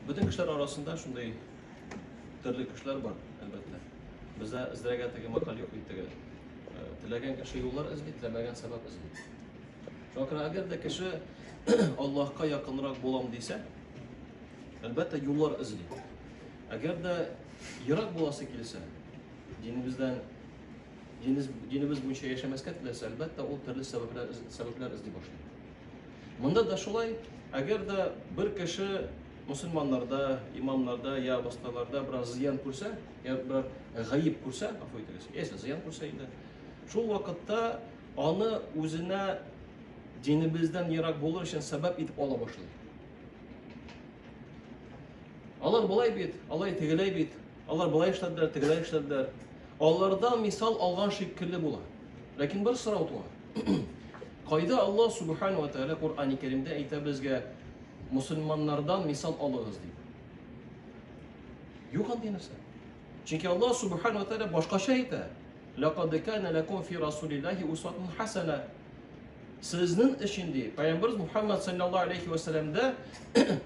Бөтен кешеләр арасында шундый төрле кешеләр бар, әлбәттә. Бездә эзләргә теге мәкаль юк бит теге. Теләгән кеше юллар эзли, теләмәгән сәбәп эзли. Шуңа күрә әгәр дә кеше Аллаһка якынрак булам дисә, әлбәттә, юллар эзли. Әгәр дә ерак буласы килсә, динебездән динебез буенча яшәмәскә теләсә, әлбәттә, ул төрле сәбәпләр, сәбәпләр эзли башлый. Монда да шулай, әгәр дә бер кеше мөселманнарда, имамнарда я башкаларда бераз зыян күрсә, я берәр гаеп күрсә, гафу итегез, яисә зыян күрсә инде, шул вакытта аны үзенә динебездән ерак булыр өчен сәбәп итеп ала башлый. Алар болай бит, алай тегеләй бит, алар болай эшләделәр, тегеләй эшләделәр. Алардан мисал алган шикелле була. Ләкин бер сорау туа. Кайда Аллаһ Субхану ва Тааля Коръәни Кәримдә әйтә безгә мусульманнардан мисал алыгыз дип? Юк андый нәрсә. Чөнки Аллаһ Субхану ва Тааля башкача әйтә. Лакад кана лакум фи расулиллахи усватун хасана. Сезнең өчен ди, Пәйгамбәрбез Мухаммад саллаллаһу алейхи ва сәлләмдә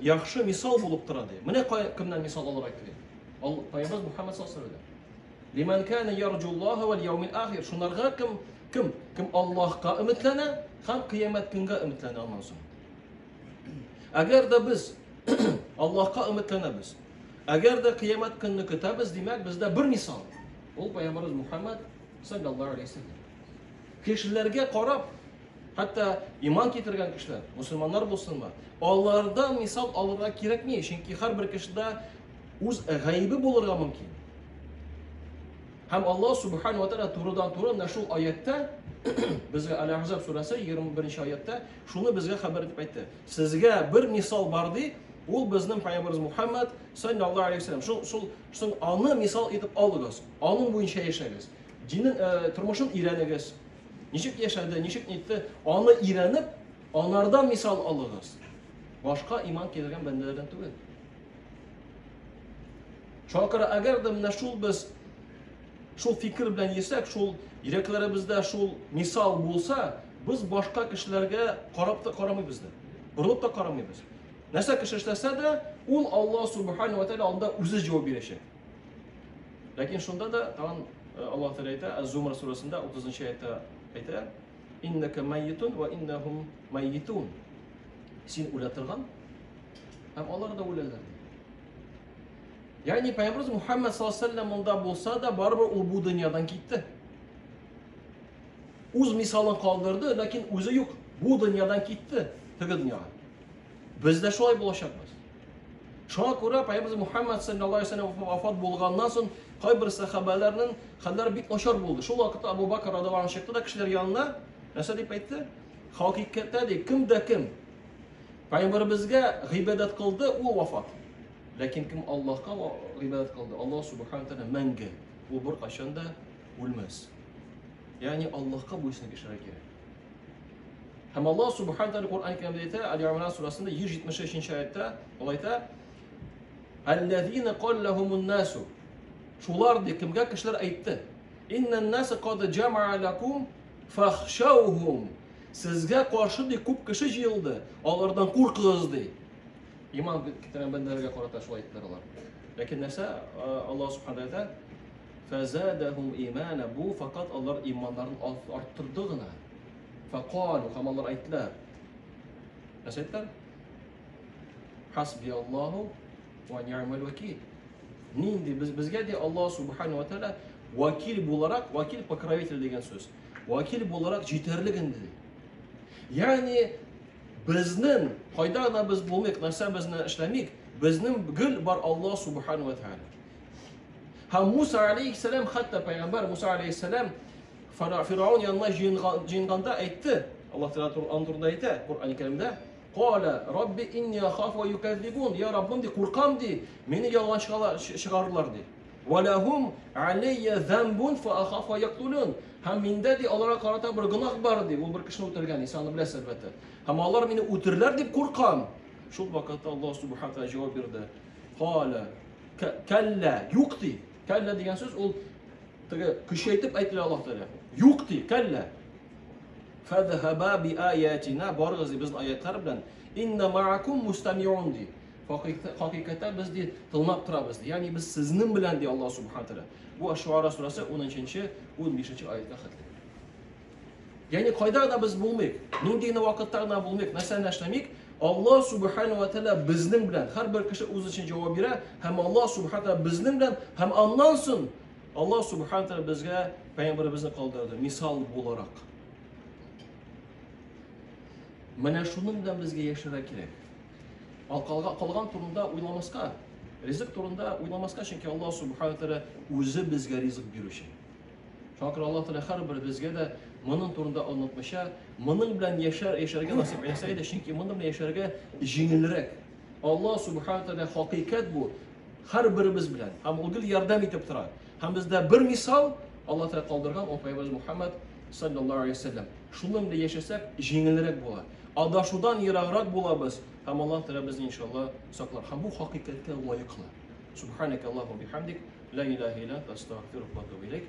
яхшы мисал булып тора ди. Менә кемнән мисал алырга кирәк? Пәйгамбәрбез Мухаммад саллаллаһу алейхи ва сәлләм. Лиман кана ярҗуллаһа вал яумил ахир. Шунарга кем кем кем Аллаһка өметләнә һәм кыямәт көнгә өметләнә аннан соң. Әгәр дә без Аллаһка өметләнәбез, әгәр дә кыямәт көнне көтәбез, димәк, бездә бер мисал. Ул пәйгамбәрбез Мухаммад саллаллаһу алейһи вәсәлләм. Кешеләргә карап, хәтта иман китергән кешеләр, мусульманнар булсынмы, алардан мисал алырга кирәкми, чөнки һәрбер кешедә үз гаебе булырга мөмкин. Һәм Аллаһ субхану ва тааля турыдан-туры менә шул аятта безгә Аль-Ахзаб сүрәсе 21 аятта шуны безгә хәбәр итеп әйтте. Сезгә бер мисал бар ди, ул безнең пәйгамбәрбез Мухаммад саллаллаһу алейһи вәсәлләм. Шул шул шул аны мисал итеп алыгыз, аның буенча яшәгез. Динен э, тормышын өйрәнегез. Ничек яшәде, ничек нитте, аны өйрәнеп, анардан мисал алыгыз. Башка иман китергән бәндәләрдән түгел. Шуңа күрә әгәр дә менә шул без шул фикер белән йөрсәк, шул йөрәкләребездә шул мисал булса, без башка кешеләргә карап та карамыйбыз да. Борылып та карамыйбыз. Нәрсә кеше эшләсә дә, ул Аллаһ субхану ва тааля алдында үзе җавап бирәчәк. Ләкин шунда да тагын э, Аллаһ Тәгалә әйтә, Аз-Зумар сүрәсендә 30 аятта әйтә, Иннака майитун ва иннахум майитун. Син үлә торган һәм алар да үләләр. Ягъни Пәйгамбәрбез Мухаммад саллаллаху алейһи монда булса да, барыбер ул бу дөньядан китте. Үз мисалын калдырды, ләкин үзе юк. Бу дөньядан китте теге дөньяга. Без дә шулай булачакбыз. Шуңа күрә Пәйгамбәрбез Мухаммад саллаллаху алейһи вәсәлләм вафат булганнан соң кайбер сахабаларның хәлләре бик начар булды. Шул вакытта Абу Бакр радиаллаху анһу чыкты да кешеләр янына нәрсә дип әйтте? Хакыйкатьтә ди, кем дә кем Пәйгамбәребезгә гыйбадәт кылды, ул вафат. Ләкин кем Аллаһка гыйбадәт кылды, Аллаһ субхана тәгалә мәңге, ул беркайчан да үлмәс. Ягъни Аллаһка буйсынып яшәргә кирәк. Һәм Аллаһ субхана тәгалә Коръән Кәримдә әйтә, Аль-Имран сүрәсендә 173 аятта ул әйтә: Аллазина кал лахумун насу. Шулар ди, кемгә кешеләр әйтте? Иннан наса кад джамаа лакум фахшаухум. Сезгә каршы ди күп кеше җыелды, алардан куркыгыз ди. Иман китергән бәндәләргә карата шулай әйттеләр алар. Ләкин нәрсә Аллаһ субхана әйтә? Фазадахум имана. Бу факат алар иманнарын арттырды гына. Факалу һәм алар әйттеләр. Нәрсә әйттеләр? Хасби Аллаһу ва ни'мал вакил. Нинди без безгә ди Аллаһ субхана ва тааля вакил буларак, вакил покровитель дигән сүз. Вакил буларак җитәрлек инде. Ягъни безнең кайда гына без булмыйк, нәрсә безне эшләмик, безнең гел бар Аллаһ субхану ва тааля. Һәм Муса алейхиссалам, хәтта пәйгамбәр Муса алейхиссалам Фираун янына җыенганда әйтте, Аллаһ Тәгалә аның турында әйтә Коръән Кәримдә, Кала, Рабби инни ахафу юказзибун. Я Раббым ди, куркам ди, мине ялган чыгарырлар ди. Валахум алейя замбун фа ахафу яктулун. Һәм миндә ди аларга карата бер гөнаһ бар ди. Ул бер кешене үтергән, Исаны беләсез әлбәттә. Һәм алар мине үтерерләр дип куркам. Шул вакытта Аллаһ субхана тааля җавап бирде. Кала, кәллә, юк ди. Кәллә дигән сүз ул теге көчәйтеп әйтелә Аллаһ Тәгалә. Юк ди, кәллә. Фәдһаба би аятина, барыгыз ди безнең аятлар белән. Инна маакум мустамиун ди. Хакыйкатьтә без ди тыңлап торабыз. Ягъни без сезнең белән ди Аллаһ субхана тәгалә. Бу Аш-Шуара сүрәсе 13-нче, 15-нче аятка хәтле. Ягъни кайда гына без булмыйк, нинди генә вакытта гына булмыйк, нәрсәне эшләмик, Аллаһ субхана ва тәгалә безнең белән. Һәрбер кеше үз өчен җавап бирә һәм Аллаһ субхана тәгалә безнең белән һәм аннан соң Аллаһ субхана тәгалә безгә пәйгамбәребезне калдырды мисал буларак. Менә шуның белән безгә яшәргә кирәк. Ал калган турында уйламаска, ризык турында уйламаска, чөнки Аллаһ субхана тәгалә үзе безгә ризык бирүче. Шуңа күрә Аллаһ Тәгалә һәрбер безгә дә моның турында онытмыйча, моның белән яшәр, яшәргә насыйп әйләсә иде, чөнки моның белән яшәргә җиңелрәк. Аллаһ субхана тәгалә хакыйкать бу һәрберебез белән һәм ул гел ярдәм итеп тора. Һәм бездә бер мисал Аллаһ Тәгалә калдырган, ул Пәйгамбәребез Мухаммад саллаллаһу алейһи вәсәлләм. Шуның белән яшәсәк, җиңелрәк була. Адашудан ераграк булабыз һәм Аллаһ Тәгалә безне иншалла саклар. Һәм бу хакыйкатькә лаеклы. Субханaka Аллаһу бихамдик, ла илаһа илля анта, астагфирука ва атубу илейк.